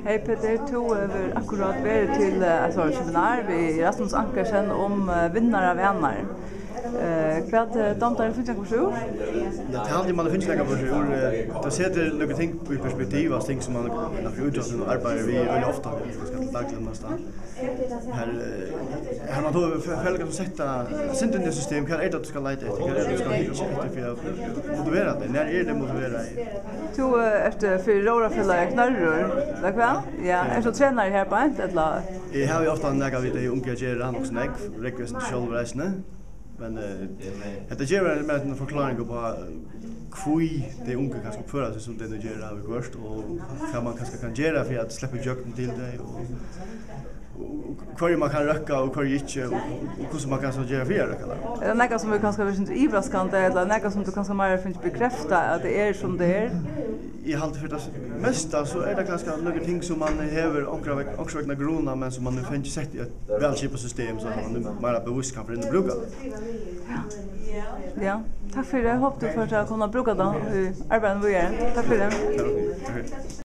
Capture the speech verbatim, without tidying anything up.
Hey Petur, tú hevur akkurát verið til, eh, eitt seminar við Rasmus Ankersen um, eh, vinnarar og vanar. Eh, hvat, eh, dámdi tær at fingið okkurt úr? Ja, tað haldi eg, man hevur fingið nakað úr. Eh, tað setir nøkur ting í perspektiv, altso ting sum man innan fyri ítróttin arbeiðir við øgiliga ofta, kanska til dagligt næstan. Her, eh, her man tó f-, fylgja sum setta, sett inn í system, hvat er tað tú skalt leita eftir, hvat er tað tú skalt hyggja eftir fyri at motivera teg? Nær eru tey motiveraðir? Tú, eh, ert, eh, fyri Róðrarfelagið Knørrur, ella hvat? Ja, ert tú trenari her beint, ella? Eg havi ofta nakað við tey ungu at gera, nokk so nógv, rógvi sjálvur eisini. Men, eh, hetta gevur mær eina forklaring upp á, eh, hví tey ungu kanska uppføra seg, sum tey nú gera viðhvørt, og hvat man kanska kann gera fyri at sleppa ígjøgnum til tey, og, og, og hvørji man kann røkka, og hvørji ikki, og, og, og hvussu man kann so gera fyri at røkka tey. Er tað nakað, sum er kanska verið sindur yvirraskandi, ella nakað, sum tú kanska meira fingið bekræftað, at tað er, sum tað er? Eg haldi, fyri tað mesta, so er tað kanska nøkur ting, sum man hevur onkra veg-, onkursvegna grunað, men sum man hevur fingið sett í eitt vælskipað system, so man nú meira bevíst kann fara inn og brúka tað. Ja, takk fyri. Eg hopi, tú fert at kunna brúka tað í arbeiðinum víðari. Takk fyri. Takk fyri.